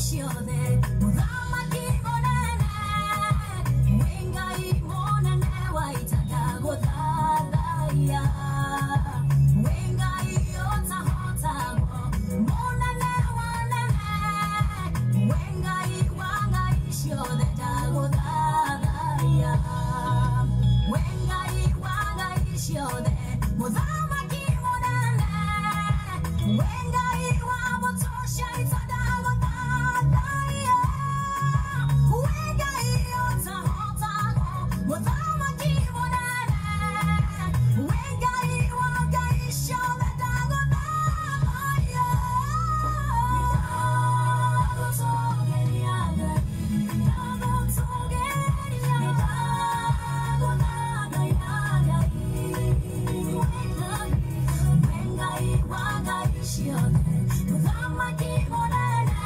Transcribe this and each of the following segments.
ciothe Mũthamaki mũnene Wĩ Ngai mũnene wa ita ndagũthathaiya Wĩ Ngai ũtahotagwo mũnene wa nene Wĩ Ngai wa ngai ciothe ndagũthathaiya Wĩ Ngai wa ngai ciothe Mũthamaki mũnene Wĩ Ngai wa mbũtũ cia ita ndagũthathaiya Wĩ Ngai ũtahotagwo Mũthamaki mũnene Wĩ Ngai wa ngai ciothe ndagũthathaiya Ndagũtũũgĩria Ngai, ndagũtũũgĩria, ndagũthathaiya Ngai. Wĩ Ngai wa ngai ciothe Mũthamaki mũnene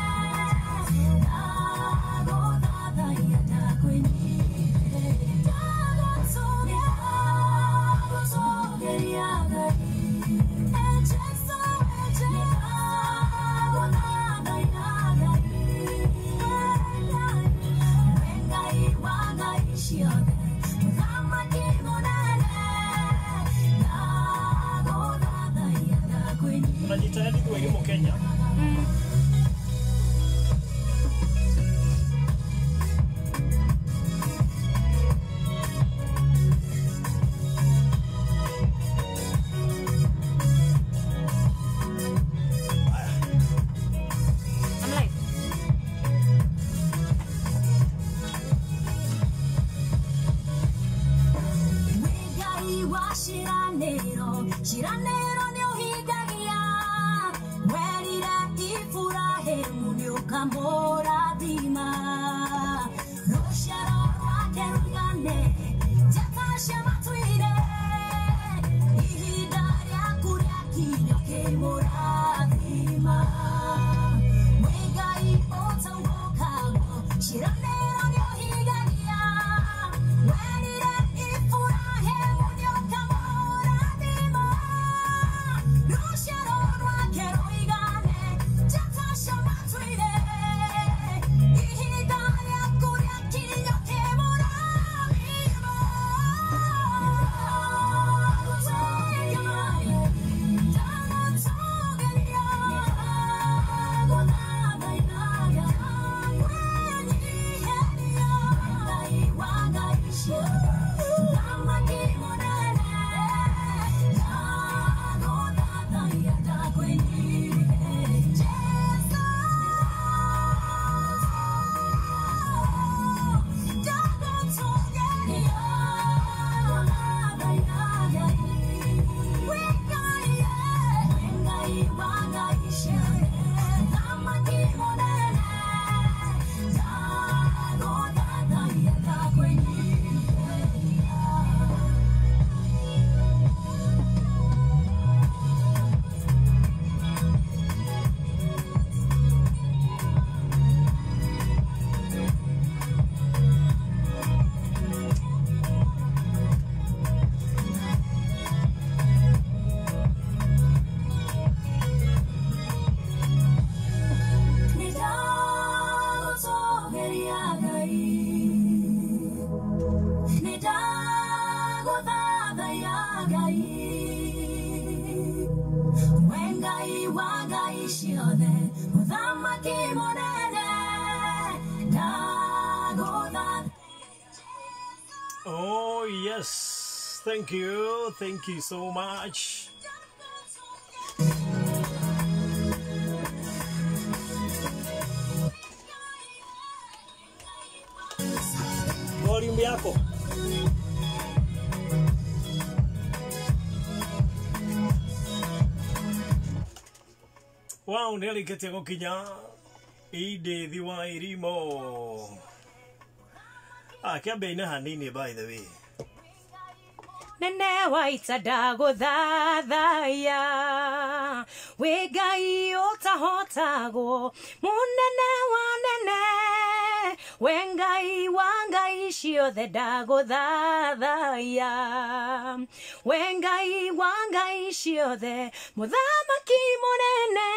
ndagũthathaiya ndakwĩnyihĩria ndagũtũũgĩria Ngai. Jesu, ndagũthathaiya Ngai. Wĩ Ngai wa ngai ciothe Mũthamaki mũnene ndagũthathaiya ndakwĩnyihĩria. Unajitahidi kuelimu Kenya. I'm live. Wĩ Ngai wa ciĩranĩro, ciĩranĩro nĩũhingagia. Werire Iburahĩmu nĩũkamũrathima. Rũciaro rwake rũigane njata cia matu-inĩ. Ihinda rĩaku rĩakinya ũkĩmũrathima. Wĩ Ngai ũtaũgũkagwo, ciĩranĩro nĩũhingagia. Werire Iburahĩmu nĩũkamũrathima. Rũciaro rwake rũigane njata cia matu-inĩ. Ihinda rĩaku rĩakinya ũkĩmũrathima. Ndagũtũũgĩria, ndagũthathaiya, kwĩnyihĩria Ngai wa ngai ciothe, Mũthamaki mũnene, ndagũthathaiya, ndakwĩnyihĩria. Jesũ, ndagũtũũgĩria, ndagũthathaiya Ngai. Wĩ Ngai, wĩ Ngai wa ngai ciothe, Mũthamaki mũnene, ndagũthathaiya, ndakwĩnyihĩria. Nĩndagũtũũgĩria Ngai, nĩndagũthathaiya Ngai. Wĩ Ngai wa ngai ciothe, Mũthamaki mũnene, ndagũthathaiya. Oh yes, thank you so much. Volume yako. Wow, nĩarĩkĩtie gũkinya Edith wa Irimo. Ah, kĩambe-inĩ hanini by the way. Nene wa ita ndagũthathaiya Wĩ Ngai ũtahotagwo mũnene wa nene Wĩ Ngai wa ngai ciothe ndagũthathaiya Wĩ Ngai wa ngai ciothe mũthamaki mũnene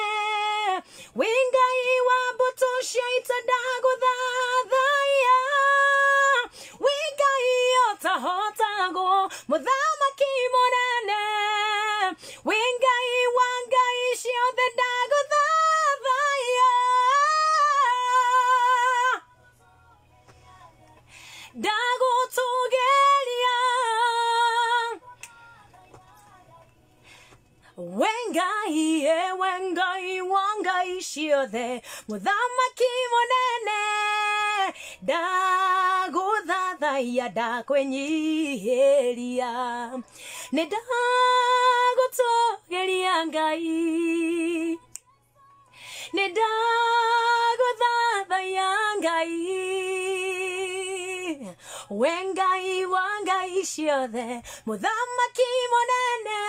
Wĩ Ngai wa mbũtũ cia ita ndagũthathaiya wĩ Ngai ũtahotagwo mũthamaki mũnene wĩ Ngai wa ngai ciothe ndagũthathaiya ndagũtũgĩria we Ngai we Ngai wa ngai ciothe mũthamaki mũnene ndagũthathaiya ndakwĩnyihĩria nĩ ndagũtũgĩria Ngai nĩ ndagũthathaiya Ngai we Ngai wa ngai ciothe mũthamaki mũnene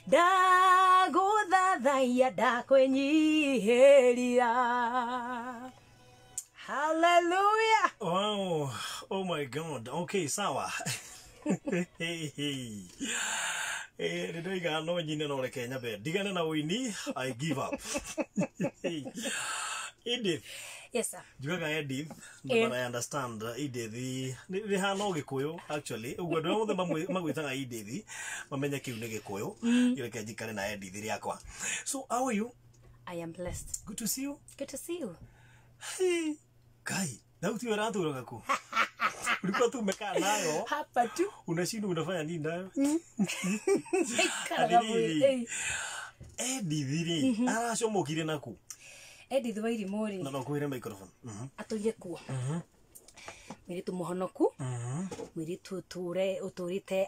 ndagũthathaiya ndakwĩnyihĩria. Hallelujah. Wow. Oh my God. Okay, sawa. Hey. Nĩ no nyine no reke nyambe ndigane na ũini. I give up. Edith. Yes sir. Njugaga Edith, but I understand Edith nĩ hana Gĩkũyũ actually. Ũguo andũ othe magwĩtaga Edith mamenye kĩu nĩ Gĩkũyũ. Reke njikare na Edith rĩakwa. So how are you? I am blessed. Good to see you. Good to see you. Hey, Kai, nauti ũratũraga kũ? Ulikuwa tu umekaa nayo hapa tu. Unashindwa unafanya nini nayo? Atĩrĩrĩ, Edith rĩ, aracomokire naku? Edith Wairimu rĩ. Na no kwĩre microphone. Atũire kuo. Mũirĩtu mũhonoku. Mũirĩtu ũtũrĩte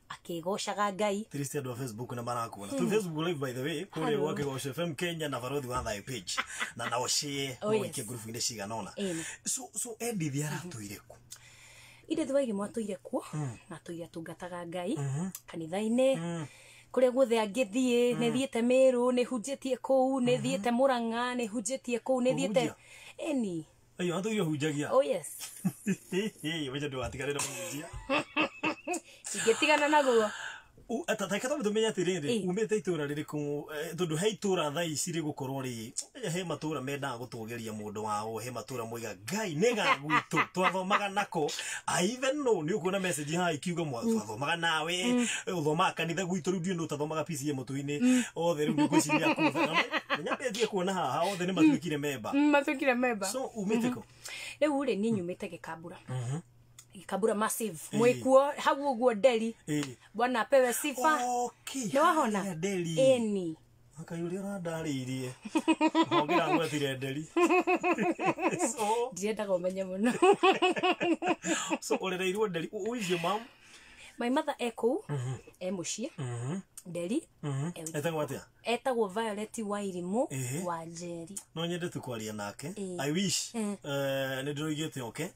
akĩgocaga Ngai. Tirisi andũ a Facebook na marakuona. Tu Facebook live by the way, kũrĩa gwa Kĩgoco FM Kenya na Barothi wa Thayo page. Na nao share mũikie ngurubu-inĩ cigana ũna. So Edith aratũire ku? Edith Wairimu atũire kuo na atũire atungataga Ngai kanitha-inĩ. Kũrĩa guothe angĩthiĩ, nĩ thiĩte Meru, nĩ hunjĩtie kũu, nĩ thiĩte Murang'a, nĩ hunjĩtie kũu, nĩ thiĩte eni. Ayo atũire hunjagia. Oh yes. Wewe ndũgatiganĩre mũhunjia. Ingĩtigana naguo. Reke twambe tũmenye atĩrĩrĩ, umĩte itũra rĩrĩkũ, tondũ he itũra thaa ici rĩgũkorwo rĩ, he matũra mendaga gũtũgĩria mũndũ wao, he matũra moiga Ngai nĩ ga gwitũ twathomaga nako. I even know nĩ ũkuona message haha ikiuga twathomaga nawe, ũthomaga kanitha gwitũ, rĩu ndiũĩ nũ ũtathomaga PCEA mũtũ-inĩ, othe rĩu nĩ ngwĩciria kũu. Nyambĩtie kuona haha othe nĩ matuĩkire memba. Matuĩkire memba. So umĩte kũ? Rĩu rĩ, niĩ nyumĩte Gĩkambura. Gĩkambura massive. Mwĩkuo hau ũguo Nderi. Bwana apewe sifa. Okay. Nĩ wahona? Nderi. Eni. Akai ũrĩa ũrandarĩirie. Hongera ngwetire Nderi. So ndirendaga ũmenye mũno. So ũrereirwo Nderi. Who is your mom? My mother e kũu, e mũciĩ. Nderi. Etagwo atĩa? Etagwo Violet Wairimu wa Njeri. No nyende tu kwaria nake. I wish nĩ ndĩroigĩte oke.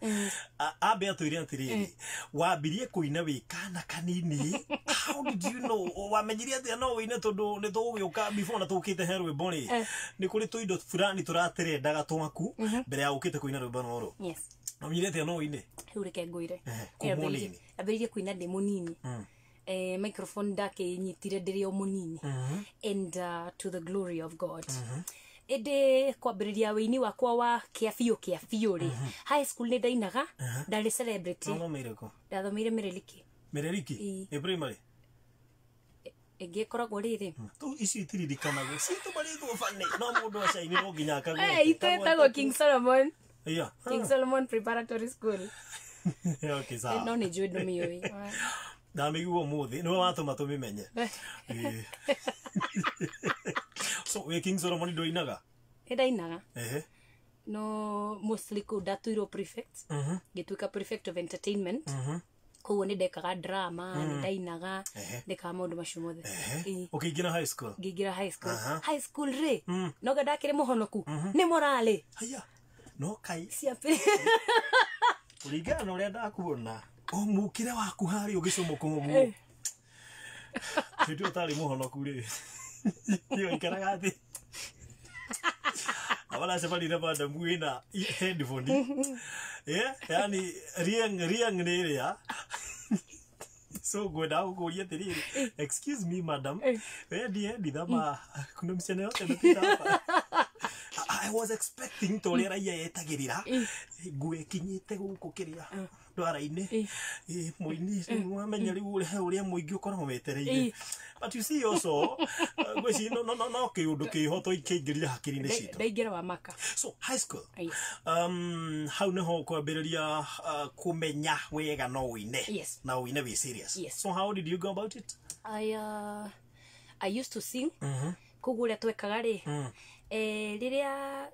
Ambe atwĩre atĩrĩrĩ, wambirie kũina wĩ kana kanini. How did you know? Wamenyire atĩa no wĩine tondũ nĩ tũgũgĩũka before na tũkĩte he rwĩmbo rĩ. Nĩ kũrĩ tũindo fulani tũraterendaga twaku mbere ya ũkĩte kũina rwĩmbo rũrũ. Yes. Wamenyire atĩa no wĩine? Rĩu reke ngwĩre. Kuma ũnini. Ambĩrĩirie kũina ndĩ mũnini. Microphone ndakĩnyitire ndĩrĩ o mũnini. And to the glory of God. Ĩndĩ kwambĩrĩria wĩini wakwa wa kĩa biũ rĩ, high school nĩ ndainaga, ndarĩ celebrity. Wathomeire kũ? Ndathomeire Mĩrĩriki. Mĩrĩriki? Ĩ primary? Ĩngĩ ĩkoragwo rĩrĩ. Tu ici itiririkanagwo. Citũmarĩtwo bane. No mũndũ acaini no nginya akagwete. Itũ ĩtagwo King Solomon. Yeah. King Solomon Preparatory School. Okay, sawa. No nĩ njũĩ ndũmĩũĩ. Ndamĩigua ũmũthĩ nĩwe watũma tũmĩmenye. So wĩ King Solomon ndũinaga? Nĩ ndainaga. No mostly kũu ndatuirwo prefect. Ngĩtuĩka prefect of entertainment. Koguo nĩ ndekaga drama, nĩ ndainaga, ndekaga maũndũ macio mothe. Ũkĩingĩra high school? Ngĩingĩra high school. High school rĩ, noga ndakĩrĩ mũhonoku, nĩ morale. Haya, no kai. Kũringana na ũrĩa ndakuona, mũkĩre waku harĩa ũgĩcomoka ũguo. Hĩndĩ ĩyo ũtarĩ mũhonoku rĩ, waikaraga thĩ. Abaracemania na madam wĩna headphone. Yani riang riang nĩ ĩrĩa. So ngwendaga gũkũria atĩrĩrĩ, excuse me madam, we ndiye ndithama kuna msichana yote amepita hapa. I was expecting ta ũrĩa raia yetagĩrĩra nguo ĩkinyĩte gũkũ kĩrĩa ndwara-inĩ, mũini wamenya rĩu ũrĩa mũingĩ ũkoragwo wetereire. But you see also ngwĩciria no kĩũndũ kĩho tũikĩingĩrire hakiri-inĩ citũ. Ndaingĩra wa maka. So high school, Yes. Hau nĩho kwambĩrĩria kũmenya wega no ũine. Yes. Na ũine wĩ serious. Yes. So how did you go about it? I used to sing. Koguo ũrĩa twekaga rĩ, rĩrĩa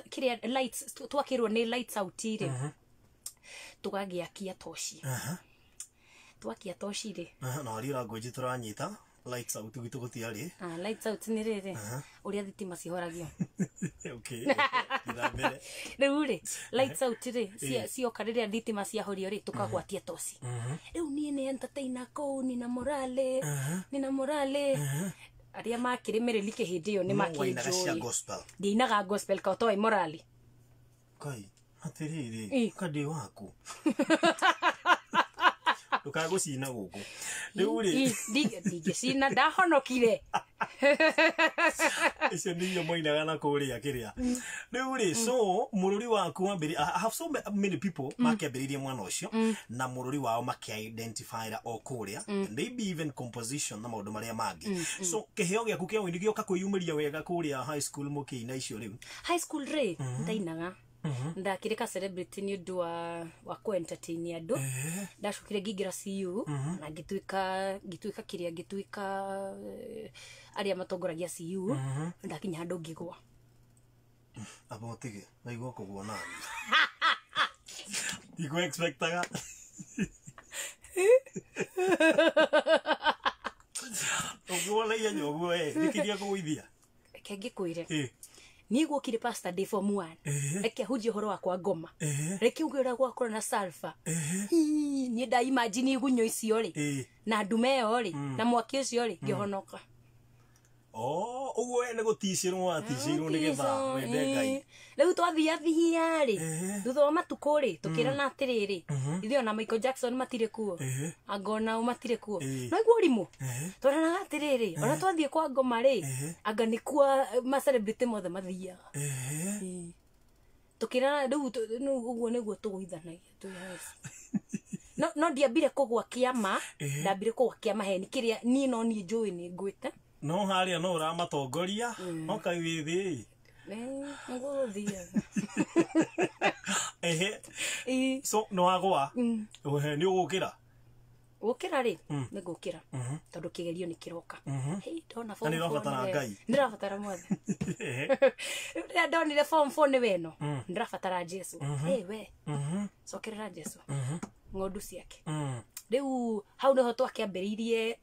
kĩrĩa lights twakĩrwo nĩ lights out rĩ, tũgagĩakia toci. Twakia toci rĩ, Na waria language tũranyita lights out gwitũ gũtiarĩ. Ah, lights out nĩ rĩrĩ ũrĩa thitima cihoragio. Okay, thĩ mbere. Rĩu rĩ, lights out rĩ, cioka rĩrĩa thitima ciahorio rĩ, tũkagwatia toci. Rĩu niĩ nĩ entertainer kũu, nina morale, nina morale. Arĩa makĩrĩ mĩrĩrike hĩndĩ ĩyo nĩ No wainaga cia makĩnjũĩ. gospel? Ndinaga gospel ka toĩ morale. Kai atĩrĩrĩ, kandĩ waku ndũkagũcina gũkũ rĩu rĩ. Ndingĩcina, ndahonokire. Icio nĩ irio moinaga na kũrĩa kĩrĩa rĩu rĩ. So mũrũri waku wambĩrĩ, I have so many people makĩambĩrĩirie mwana ũcio na mũrũri wao makĩ-identifyra o kũrĩa, maybe even composition na maũndũ marĩa mangĩ. So kĩheo gĩaku kĩa ũini gĩoka kwĩyumĩria wega kũrĩa high school mũkĩina icio rĩu? High school rĩ, ndainaga, ndakĩrĩ ka celebrity nĩ ũndũ wa kũ entertain andũ. Ndacokire ngĩingĩra CU na ngĩtuĩka kĩrĩa ngĩtuĩka arĩa matongoragia CU. Ndakinya handũ ngĩgwa. Aba ũtige naigua kũgua nani ndikũ expectaga ũguo na ihenya ũguo, nĩkĩria kũgũithia. Reke ngĩkwĩre, niĩ guokire pastor ndĩ form 1, reke ahunjie ũhoro wakwa ngoma, reke uge ũrĩa gwakorwo na sulfur. Niĩ nda imagine igunyũ icio rĩ, na ndume ĩyo rĩ, na mwaki ũcio rĩ, ngĩhonoka. Oh, ũguo we nĩ gũticĩrwo waticĩirwo nĩgetha wende Ngai. Rĩu twathiathia rĩ, thutha wa matukũ rĩ, tũkĩrana atĩrĩrĩ, ithuĩ ona Michael Jackson matirĩ kuo, anga onao matirĩ kuo, no iguo ũrimũ. Tweranaga atĩrĩrĩ, ona twathiĩ kwa ngoma rĩ, anga nĩkuo ma celebrity mothe mathiaga. Tũkĩrana rĩu ũguo nĩguo tũgũithanagia twĩ high school. No ndiambire kũgwa kĩama, ndambire kũgwa kĩa maheni kĩrĩa niĩ no niĩ njũĩ nĩ ngwĩte. No harĩa no ũramatongoria no kaĩ wĩ thĩ. Ngũthiaga. So nĩ wagwa, nĩ ũgũkĩra? Gũkĩra rĩ, nĩ ngũkĩra tondũ kĩgerio nĩ kĩroka. Hei, ndona form Na nĩ ũrabatara 4. Ngai. Ndĩrabatara mothe. Rĩrĩa ndonire form 4 nĩ weno, ndĩrabatara Jesu. Hey, we cokerera Jesu ng'ondu ciake. Rĩu hau nĩho twakĩambĩrĩirie,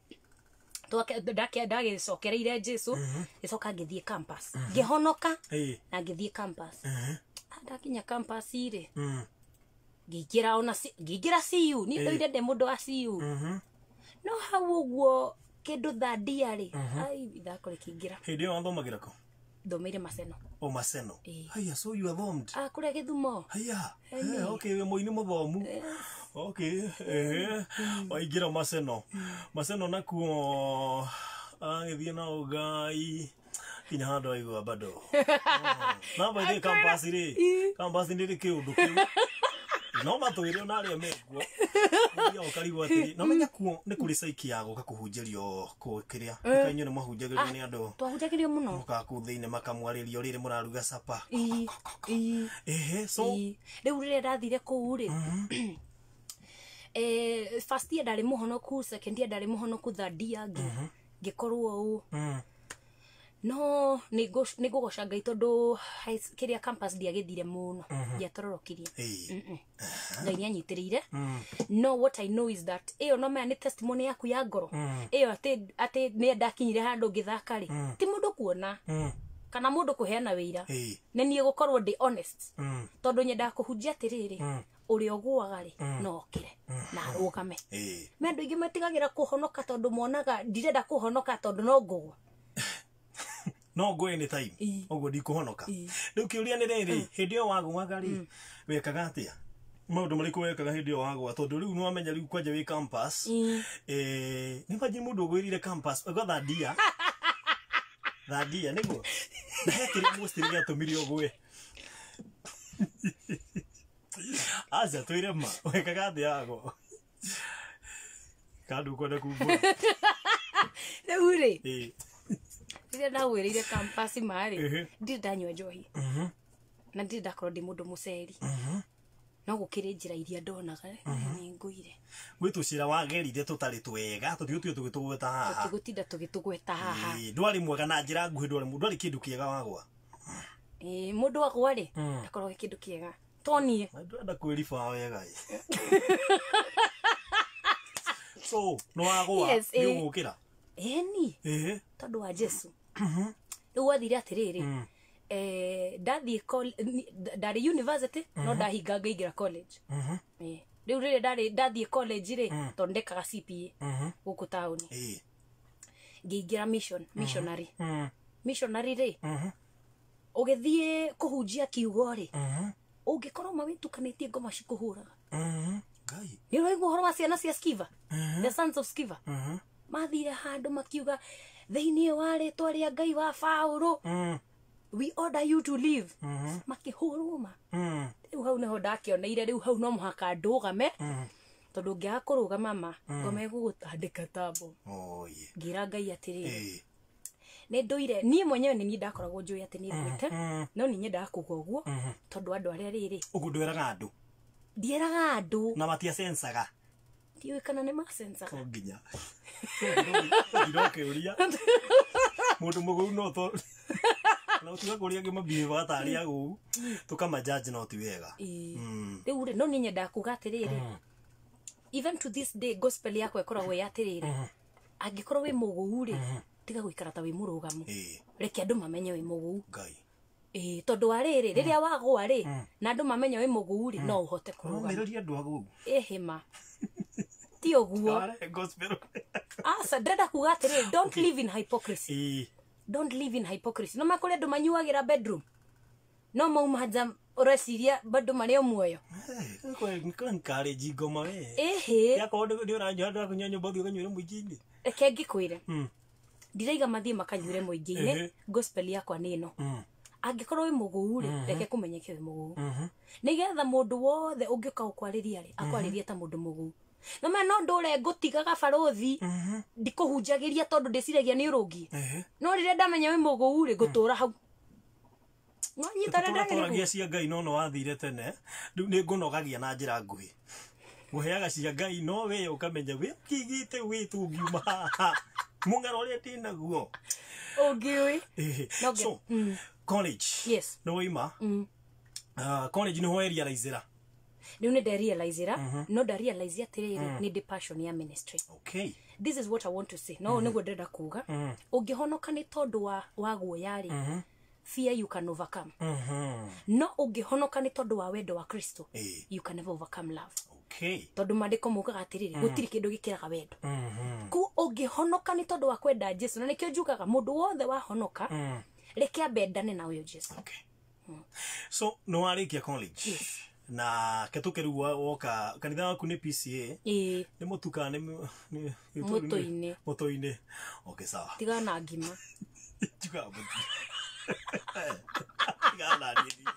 ndagĩcokereire Jesu, gĩcoka ngĩthiĩ campus, ngĩhonoka na ngĩthiĩ campus. Ndakinya campus rĩ, ngĩingĩra ona ngĩingĩra CU. Niĩ ndoire ndĩ mũndũ wa CU, no hau ũguo kĩndũ thandia rĩ, ai, ithako rĩkĩingĩra. Hĩndĩ ĩyo wathomagĩra kũ? Thomeire Maseno. O Maseno. Haya, so you are thomed. Ah, kũrĩa Gĩthumo. Haya. Okay, we mũini mũthomu. Okay, waingĩra Maseno. Maseno nakuo agĩthiĩ na ũngai kinya handũ aigua bado. Na by the campus rĩ, campus nĩ rĩ kĩũndũ kĩu. No matwĩre ona arĩa mekuo. Ũthiaga ũkarigwo atĩrĩ, no menya kuo nĩ kũrĩ caiki ya gũka kũhunjĩrio kũ kĩrĩa. Kaĩ inyuĩ nĩ mwahunjagĩrio nĩ andũ? Twahunjagĩrio mũno. Mũkaga kũu thĩinĩ makamwarĩria rĩrĩ mũraruga capa. So Rĩu rĩrĩa ndathire kũu rĩ, first year ndarĩ mũhonoku, second year ndarĩ mũhonoku, third year ngĩkorwo ũũ. No nĩ ngũgoca Ngai tondũ kĩrĩa campus ndiagĩthire mũno, ndiatororokirie. Ngai nĩ anyitĩrĩire. No what I know is that ĩyo no maya nĩ testimony yaku ya ngoro. Ĩyo atĩ nĩ ndakinyire handũ ngĩthaka rĩ, ti mũndũ kuona kana mũndũ kũheana wĩira. Nĩ niĩ gũkorwo ndĩ honest. Tondũ nyendaga kũhunjia atĩrĩrĩ, ũrĩa ũgũaga rĩ, no okĩre na arũgame. Me andũ aingĩ matigagĩra kũhonoka tondũ monaga ndirenda kũhonoka tondũ no ngũgwa. No ngwe anytime. Ũguo ndikũhonoka. Rĩu kĩũria nĩ rĩrĩ, hĩndĩ ĩyo wagũaga rĩ, wekaga atĩa? Maũndũ marĩkũ wekaga hĩndĩ ĩyo wagũa? Tondũ rĩu nĩ wamenya rĩu kwanja wĩ campus. Nĩ imagine mũndũ ũgwĩrire campus, ũgathandia. Thandia nĩguo. Na he kĩrĩa mostly gĩatũmire ũgwe. Aca twĩre ma, wekaga atĩa wagwa? Kana ndũkwenda kumbũra? Rĩu rĩ, Ĩĩ. rĩrĩa ndagwĩrĩire campus marĩ, Ehe. ndirĩ ndanyua njohi na ndirĩ ndakorwo ndĩ mũndũ mũceri, no gũkĩrĩ njĩra iria ndonaga nĩ ngũire. Gwĩ tũcĩra wagerire tũtarĩ twega, tũtigũtinda tũgĩtũgweta haha. Tũtigũtinda tũgĩtũgweta haha. Ĩĩ, ndwarĩ mwega na njĩra nguhĩ, ndwarĩ kĩndũ kĩega wagwa. Ĩĩ, mũndũ agwa rĩ, ndakorwo gĩ kĩndũ kĩega toniĩ. Na ndũrenda kwĩriba wega ĩ. So, nĩ wagwa, Yes, nĩ ĩĩ. ũgũkĩra. Ĩni, Ĩĩ. tondũ wa Jesu. Rĩu gwathire atĩrĩrĩ, ndathiĩ ndarĩ university no ndahinga ngaingĩra college. Ĩĩ. Rĩu rĩrĩa ndathiĩ college rĩ, tondũ ndekaga CPA gũkũ taũni, Ĩĩ. ngĩingĩra missionary. Missionary rĩ, ũgĩthiĩ kũhunjia kiugo rĩ, ũngĩkorwo ma wĩtukanĩtie ngoma cikũhũraga. Ngai. Nĩ ũraigua ũhoro wa ciana cia Skiva, the sons of Skiva, mathire handũ makiuga thĩinĩ wa rĩtwa rĩa Ngai wa Paũlũ, we order you to leave, makĩhũrwo ma. Rĩu hau nĩho ndakĩoneire, rĩu hau no mũhaka ndũgame, tondũ ngĩaga kũrũgama ma ngoma ĩgũgũtandĩka tambo. Oh, yeah. Ngĩra Ngai atĩrĩrĩ, Ĩĩ. nĩ ndũire niĩ mwenyewe nĩ niĩ ndakoragwo njũĩ atĩ nĩ ngwĩte, no nĩ nyendaga kuga ũguo tondũ andũ arĩa rĩrĩ, Ũguo ndwĩraga andũ. ndieraga andũ. Na matiacencaga. Ndiũĩ kana nĩ macencaga. No nginya. Ndĩrokĩũria. Mũndũ mũgũu no to na ũtiga kũrĩa angĩ mabihevaga tarĩ agũu, tũkamajaji no ti wega. Ĩĩ. Rĩu rĩ, no niĩ nyendaga kuga atĩrĩrĩ, even to this day gospel yakwa ĩkoragwo ĩ atĩrĩrĩ, angĩkorwo wĩ mũgũu rĩ, tiga gũikara ta wĩ mũrũgamu. Ĩĩ. Reke andũ mamenye wĩ mũgũu. Ngai. Ĩĩ, tondũ wa rĩrĩ, rĩrĩa wagũa rĩ, na andũ mamenye wĩ mũgũu rĩ, no ũhote kũrũgama. Ũromĩrĩria andũ agũu. Ĩhĩ ma, ti ũguo. Ware gospel. Aca, ndĩrenda kuga atĩrĩrĩ, don't live in hypocrisy. Ĩĩ. Don't live in hypocrisy. No makũrĩ andũ manyuagĩra bedroom, no mauma nja ũreciria bado marĩ o muoyo. Nkarĩnji ngoma we. Ĩhĩ. Yakorwo nĩ ũranyua andũ akũnyua nyũmba ũthiĩ ũkanyuĩre mũingĩ-inĩ. Reke ngĩkwĩre, ndiraiga mathiĩ makanyuĩre mũingĩ-inĩ. Ehe. Gospel yakwa nĩ ĩno, angĩkorwo wĩ mũgũu rĩ, reke kũmenyeke wĩ mũgũu, nĩgetha mũndũ wothe ũngĩũka gũkwarĩria rĩ, akwarĩrie ta mũndũ mũgũu. No ma no ndũre ngũtigaga barũthi ndikũhunjagĩria tondũ ndĩciragia nĩ ũrũngiĩ. Ehe. No rĩrĩa ndamenya wĩ mũgũu rĩ, ngũtũra hau no nyita ũrĩa Tũtũra ndagĩrĩire. twaragia cia Ngai no no wathire tene, rĩu nĩ ngũnogagia na njĩra nguhĩ. Ngũheaga cia Ngai no we ũkamenya wĩ kigite wĩ tũngiuma haha. Mũng'aro ũrĩa ndĩnaguo. Ũngĩũĩ. Ĩhĩ. No nge- So, college. Yes. Nĩ waima. College nĩho werealize-ra. Rĩu nĩ nderealize-ra, no ndarealize atĩrĩrĩ, nĩ ndĩ passion ya ministry. Okay. This is what I want to say, no nĩguo ndĩrenda kuga, ũngĩhonoka nĩ tondũ wa guoya rĩ, fear you can overcome, no ũngĩhonoka nĩ tondũ wa wendo wa Kristo, Ĩĩ. you can never overcome love. Okay. Tondũ maandĩko maugaga atĩrĩrĩ, gũtirĩ kĩndũ gĩkĩraga wendo. Ku ũngĩhonoka nĩ tondũ wa kwenda Jesu, na nĩkĩo njugaga mũndũ wothe wahonoka, reke ambe endane na ũyũ Jesu. Okay. So, nĩ warĩkia college. Yes. Na ketũke rĩu woka kanitha waku nĩ PCA. Ĩĩ. Nĩ mũtu kana nĩ Mũtũ-inĩ. Mũtũ-inĩ. Okay, sawa. Tigana na ngima. Njugaga mũtu. Tigana na niĩ.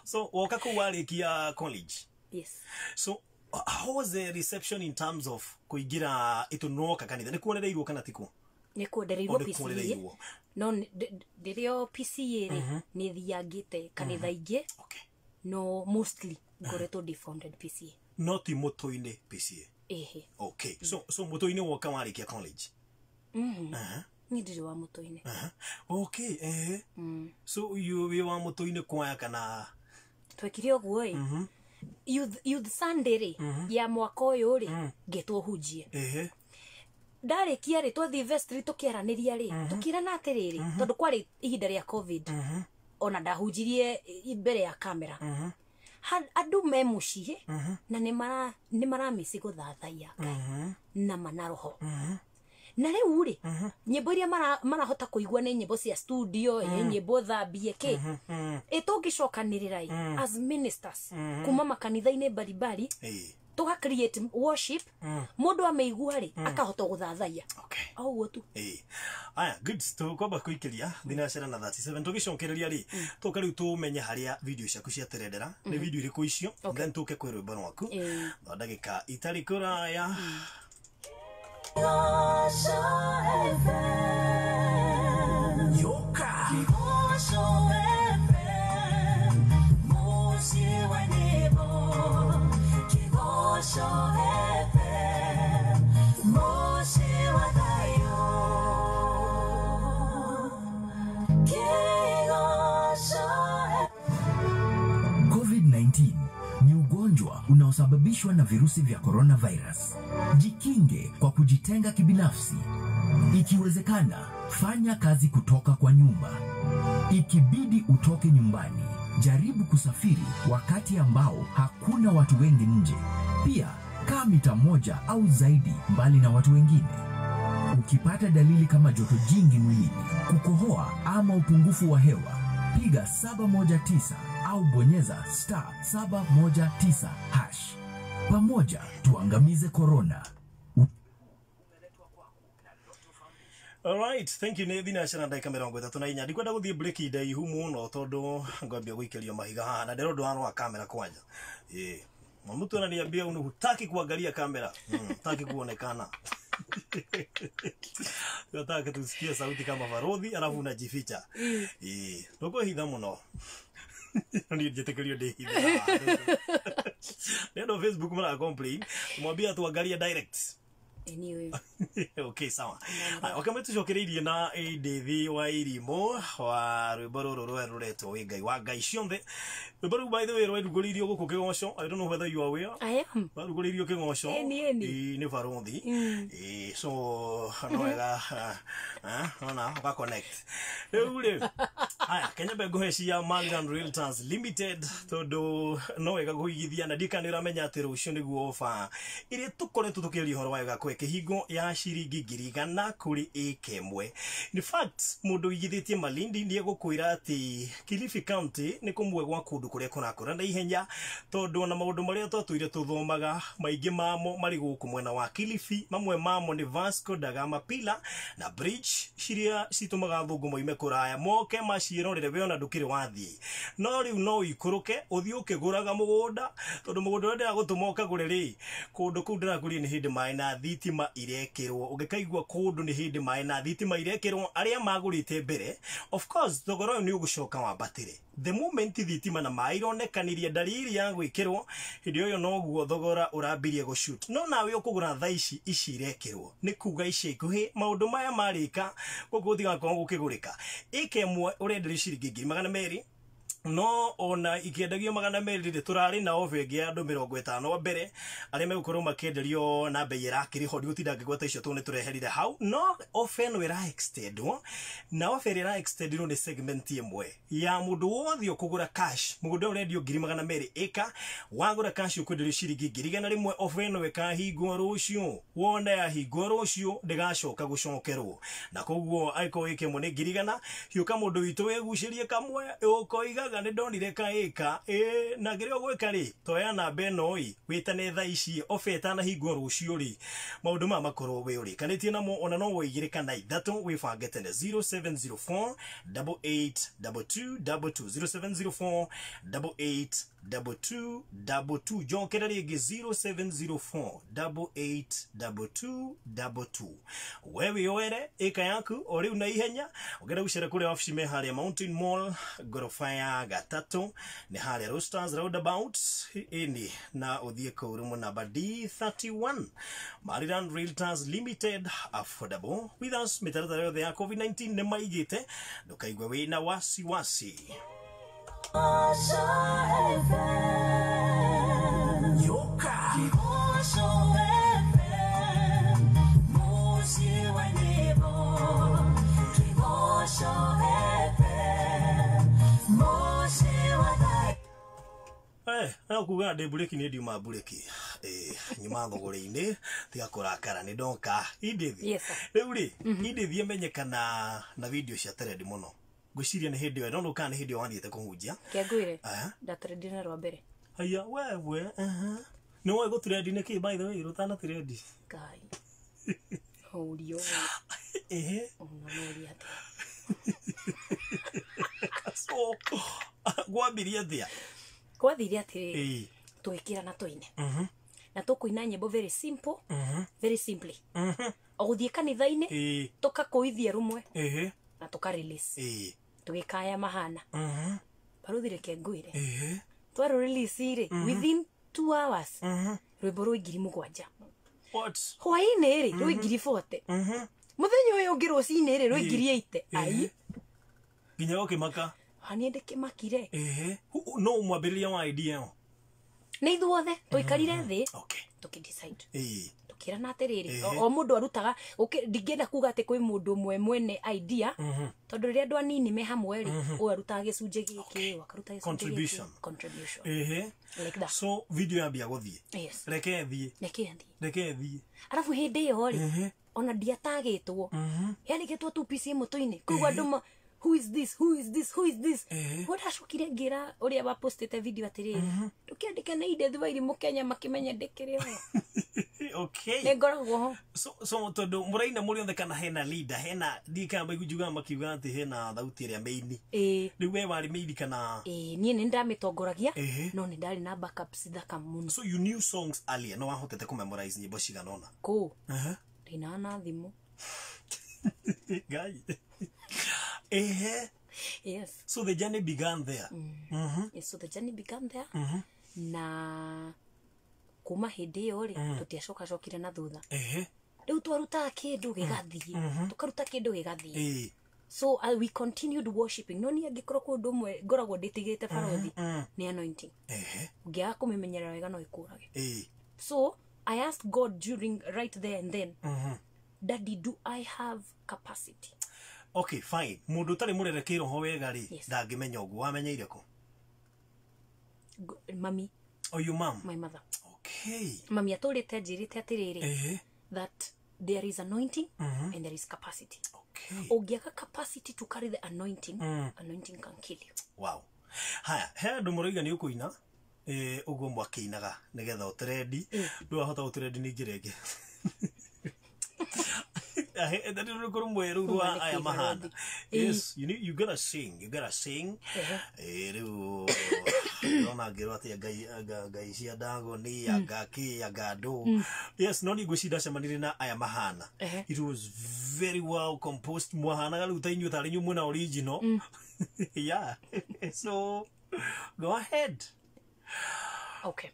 So, woka kũu warĩkia college. Yes. So, how was the reception in terms of kũingĩra ĩtũ nwoka kanitha? Nĩ kuonereirwo kana tikuo? Nĩ kuondereirwo. O, nĩ PCA. kuonereirwo. No ndĩrĩ o PCA rĩ, nĩ thiangĩte kanitha ingĩ. Okay. No mostly ngoretwo ndĩ founded PCA. No ti mũtũ-inĩ PCA. Ĩhĩ. Okay. So mũtũ-inĩ woka warĩkia college. Niĩ ndirĩ wa mũtũ-inĩ. Aha. Okay, eh. So you wĩ wa mũtũ-inĩ kwaya kana? Twekire ũguo ĩ, youth Sunday rĩ, ya mwaka ũyũ rĩ, ngĩtwo hunjie. Ndarĩkia rĩ, twathiĩ vestry tũkĩaranĩria rĩ, tũkĩrana atĩrĩrĩ, tondũ kwarĩ ihinda rĩa COVID, ona ndahunjirie mbere ya kamera. Andũ me mũciĩ na nĩ maramĩci gũthathaiya Ngai na mana roho, na rĩu rĩ, nyĩmbo iria marahota kũigua nĩ nyĩmbo cia studio, ĩ nyĩmbo thambie kĩ. Ĩ tũngĩcokanĩrĩra ĩ as ministers kuma makanitha-inĩ mbalimbali, Tuga create worship mundu ameigua ri akahota guthathaiya. Okay. O ũguo tu. Ĩĩ. Aya, good, tũkwamba kũikĩria thinacara na 37 tũgĩcokereria rĩ, tũka rĩu tũmenye harĩa video ciaku ciaterendera, nĩ video irĩkũ icio, then tũke kwĩ rwĩmbo rwaku no ndagĩka itarĩ kũraya. Kigosho FM. Yoka. Kigosho FM. Musi wa nyimbo. Kigosho FM. Musi wa thayo. Kigosho FM. COVID-19 ni ugonjwa unaosababishwa na virusi vya coronavirus. Jikinge kwa kujitenga kibinafsi. Ikiwezekana, fanya kazi kutoka kwa nyumba. Ikibidi utoke nyumbani, jaribu kusafiri wakati ambao hakuna watu wengi nje. Pia, kaa mita 1 au zaidi mbali na watu wengine. Ukipata dalili kama joto jingi mwilini, kukohoa ama upungufu wa hewa, piga 719 au bonyeza star 719 hash. Pamoja tuangamize corona. Alright, thank you. Nĩ thinacara ndagĩka 34. Ndikwenda gũthiĩ break ndaihu mũno tondũ ngwambia gũikĩrio mahiga haha na ndĩrona ũndũ wa kamera kwanja. Ĩĩ. Mtu ananiambia hutaki kuangalia kamera. Hutaki kuonekana. Nataka tusikie sauti kama varodhi alafu unajificha. Ĩĩ. Ndũkwĩhitha mũno. Niĩ njĩtĩkĩrio ndĩhithe. Nendo Facebook mara complain. Mwambia tuangalie direct. Anyway. Okay, sawa. Aya, wakame tucokereirie na Edith wa Irimũ wa rwĩmbo rũrũ rwerũ rũretwo wĩ Ngai wa Ngai ciothe. Rwĩmbo rũu by the way rwerugũrĩirio gũkũ Kĩgoco. I don't know whether you are aware. I am. Rwarugũrĩirio Kĩgoco. Ĩni, ĩni. Ĩĩ, nĩ barothi. Ĩĩ, so no wega ona ũga connect. Rĩu rĩ, aya, Kenya nyambe ngũhe cia Maryland Realtors Limited tondũ no wega kũigithia na ndikana nĩ ũramenya atĩ rũciũ nĩguo ofa ĩrĩa tũkoretwo tũkĩaria ũhoro wayo gakwe kĩhingo ya ciringi 100,000 kũrĩ ĩka ĩmwe. In fact, mũndũ ũigithĩtie Malindi nĩ egũkwĩra atĩ Kilifi County nĩ kũmwe gwa kũndũ kũrĩa kũrakũra na ihenya tondũ ona maũndũ marĩa twatũire tũthomaga maingĩ mamo marĩ gũkũ mwena wa Kilifi, mamwe mamo nĩ Vasco da Gama Pillar na bridge ciria citũmaga athũngũ moime kũraya moke maciĩrorere we ona ndũkĩrĩ wathiĩ. No rĩu no ũikũrũke ũthiĩ ũkĩgũraga mũgũnda tondũ mũgũnda ũrĩa ndĩragũtũma ũkagũre rĩ, kũndũ kũu ndĩrakũria nĩ hĩndĩ maĩ na thitima irekĩrwo. Ũngĩkaigua kũndũ nĩ hĩndĩ maĩ na thitima irekĩrwo, arĩa magũrĩte mbere, of course thogora ũyũ nĩ ũgũcoka wambatĩre. The moment thitima na maĩ ironekanirie dalili ya gwĩkĩrwo, hĩndĩ ĩyo noguo thogora ũrambirie gũshoot. No nawe ũkũgũra thaa ici ici irekĩrwo, nĩ kuga ica ikuhĩ maũndũ maya marĩka gũkũ gũtigakorwo gũkĩgũrĩka. Ĩka ĩmwe ũrenderio ciringi 200,000, no ona ikĩendagio 200 rĩ, tũrarĩ na ofa ĩngĩ ya andũ 50 mbere arĩa megũkorwo makĩenderio na bei ĩrakĩrĩ ho, ndigũtinda ngĩgweta icio tondũ nĩtũreherire hau. No ofa ĩno ĩra extendwo, na ofa ĩrĩa ĩra extendirwo nĩ segment ĩmwe ya mũndũ wothe ũkũgũra cash. Mũgũnda ũrendio 200,000 ĩka, wagũra cash ũkwenderio ciringi 100,000. Ofa ĩno ĩkahingwo rũciũ, wona yahingwo rũciũ ndĩgacoka gũcokerwo, na koguo angĩkorwo ĩka ĩmwe nĩ 100,000, hiũka mũndũ witũ wĩgucĩrie kamwe ũkoigaga nĩ ndonire ka ĩka ĩ, na kĩrĩa ũgwĩka rĩ, toya namba ĩno ĩ, wĩtane thaa ici ofa ĩtanahingwo rũciũ rĩ, maũndũ maya makorwo wĩ ũrĩkanĩtie namo, ona no wĩigĩre kana ithatũ wĩbange tene 0704 8822 22 0704 8822 22. Njokera rĩngĩ 0704 8822 22. We wĩyoere ĩka yaku o rĩu na ihenya, ũngĩenda gũcera kũrĩa wabici me harĩa Mountain Mall ngoroba ya gatatũ nĩ harĩa Roasters roundabout ĩni, na ũthiĩ kũu rumu namba D31. Maryland Realtors Limited, affordable with us. Mĩtaratara yothe ya COVID-19 nĩ maigĩte, ndũkaigue wĩna wasiwasi. Kigosho FM. Yoka. Kigosho FM. Musi wa nyimbo. Kigosho FM. Musi wa thayo. No kuga ndĩ mburĩki nĩ ndiuma mburĩki. Nyuma thũgũrĩ-inĩ tiga kũrakara nĩ ndoka. Edith. Yes, sir. Rĩu rĩ, Edith amenyekana na video cia trend mũno. Ngwĩciria nĩ hĩndĩ ĩyo, no kana nĩ hĩndĩ ĩyo wathiĩte kũhunjia. Kĩangwĩre Aya. ndatrendire na rwa mbere. Haya, wewe, aha. Nĩ woĩ gũtrendi nĩ kĩ, by the way, rũtana trendi? Ngai ũrio. Ehe. Ona noria atĩa? So gwambirie atĩa? Gwathire atĩrĩrĩ, tũgĩkĩra na tũine na tũkũina nyĩmbo very simple, very simply, o gũthiĩ kanitha-inĩ, tũkakũithia rũmwe na tũka release, tũgĩkaya mahana. Baruthi, reke ngwĩre, twarũ release rĩ, within 2 hours rwĩmbo rwĩ 7,000. What? Hwaĩ-inĩ rĩ, rwĩ 40,000. Mũthenya ũyũ ũngĩ rũcinĩ rĩ, rwĩ 80,000. Ai. Nginya ũkĩmaka. Niĩ ndĩkĩmakire. Ehe, no mwambĩrĩria wa idea ĩyo? Nĩ ithuothe tũikarire thĩ, tũkĩ decide, tũkĩrana atĩrĩrĩ, o mũndũ arutaga ndingĩenda kuga atĩ kwĩ mũndũ ũmwe mwene idea, tondũ rĩrĩa andũ anini me hamwe rĩ, ũyũ arutaga gĩcunjĩ gĩkĩ, ũyũ akaruta gĩcunjĩ gĩkĩ. Contribution. Contribution. Like that. So video yambia gũthiĩ. Yes. Reke thiĩ. Reke thiĩ. Reke thiĩ. Arabu hĩndĩ ĩyo rĩ, ona ndiatagĩtwo, yandĩkĩtwo tu piece mũtwe-inĩ, koguo andũ ma, "Who is this? Who is this? Who is this?" Guo ndacokire ngĩra ũrĩa wapostĩte video atĩrĩrĩ, ndũkĩandĩke na Edith Wairimu Kenya, makĩmenya ndĩkĩrĩ ho. Nĩ ngoragwo ho. So tondũ mũraina mũrĩ othe kana hena leader, hena ndikamba njugaga makiuga atĩ hena thauti ĩrĩa main? Ĩĩ. Rĩu we warĩ main kana? Ĩĩ, niĩ nĩ ndamĩtongoragia, no nĩ ndarĩ na backups thaka mũno. So you knew songs earlier, no wahotete kũmemorize nyĩmbo cigana ũna? Kũ ndinaga na thimũ. Ngai, ehe. Yes. So the journey began there. Yes, so the journey began there, na kuma hĩndĩ ĩyo rĩ, tũtiacokacokire na thutha. Rĩu twarutaga kĩndũ gĩgathiĩ, tũkaruta kĩndũ gĩgathiĩ. So we continued worshiping, no niĩ angĩkorwo kwĩ ũndũ ũmwe ngoragwo ndĩtigĩte, barothi, nĩ anointing. Ũngĩaga kũmĩmenyerera wega no ĩkũrage. So I asked God during, right there and then, "Daddy, do I have capacity?" Okay, fine. Mũndũ ũtarĩ mũrere kĩroho wega rĩ, ndangĩmenya ũguo. Wamenyeire kũ? Mami. Oh, your mom. My mother. Mami atũrĩte njĩrĩte atĩrĩrĩ, that there is anointing and there is capacity. Ũngĩaga capacity to carry the anointing, anointing can kill you. Wow. Haya, he andũ mũroiga nĩ ũkũina ũguo mwakĩinaga nĩgetha ũtrendi. Ndwahota gũtrendi nĩ njĩra ĩngĩ rũkũ rũmwe rũu rwa Kuma nĩ aya mahana. kĩbarothi. Yes, you need, you gotta sing, you gotta sing. Rĩu ndĩrona ngĩrwo atĩ ngai ngai cia ndagoni anga kĩ anga ndũ. Yes, no niĩ ngwĩciria ndacemanirie na aya mahana, it was very well composed. Mwahanaga rĩu ta inyuĩ tarĩ inyuĩ mwĩna original. Yeah, so go ahead. Okay.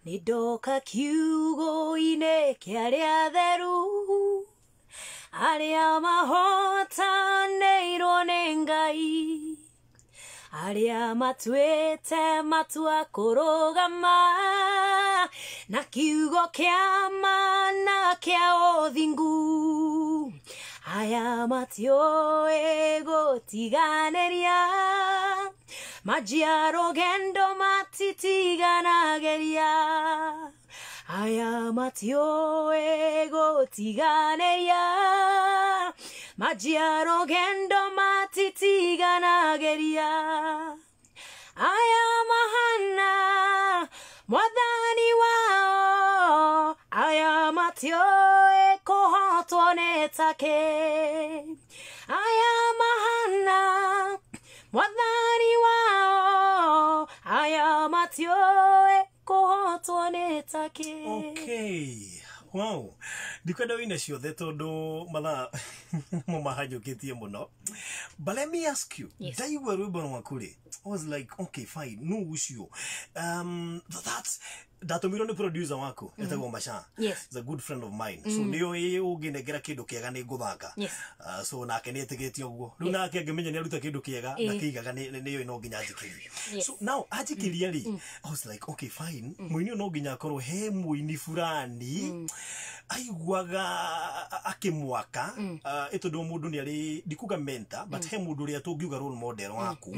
Nĩ ndoka kiugo-inĩ kĩa arĩa atheru, arĩa mahotanĩirwo nĩ Ngai, arĩa matuĩte matua kũrũgama na kiugo kĩa ma na kĩa ũthingu. Aya matiũĩ gũtiganĩria manjia rũgendo, matitiganagĩria. Aya matiũĩ gũtiganĩria manjia rũgendo, matitiganagĩria. Aya mahana mwathani wao, aya matiũĩ kũhotwo nĩ take. Aya mahana mwathani wao, aya matiũĩ kũhotwo nĩ take. Okay, wow. Ndikwenda wĩine ciothe tondũ mathaa mo mahanyũkĩtie mũno, but let me ask you. Yes. Ndaigua rwĩmbo rwaku rĩ, I was like, "Okay, fine." No ũcio, that's ndatũmirwo nĩ producer waku etagwo Macha. He's a good friend of mine, so nĩoĩ ũngĩnengera kĩndũ kĩega nĩ ngũthaka. So nake nĩ etĩkĩtie ũguo rĩu, nake angĩmenya nĩ aruta kĩndũ kĩega, ndakĩigaga, nĩoĩ no nginya anjikĩrie. So now anjikĩria rĩ, I was like, "Okay, fine." Mũini ũyũ no nginya akorwo he mũini fulani aiguaga akĩmwaka, ĩ tondũ mũndũ nĩ arĩ, ndikuga mentor, but he mũndũ ũrĩa tũngiuga role model waku,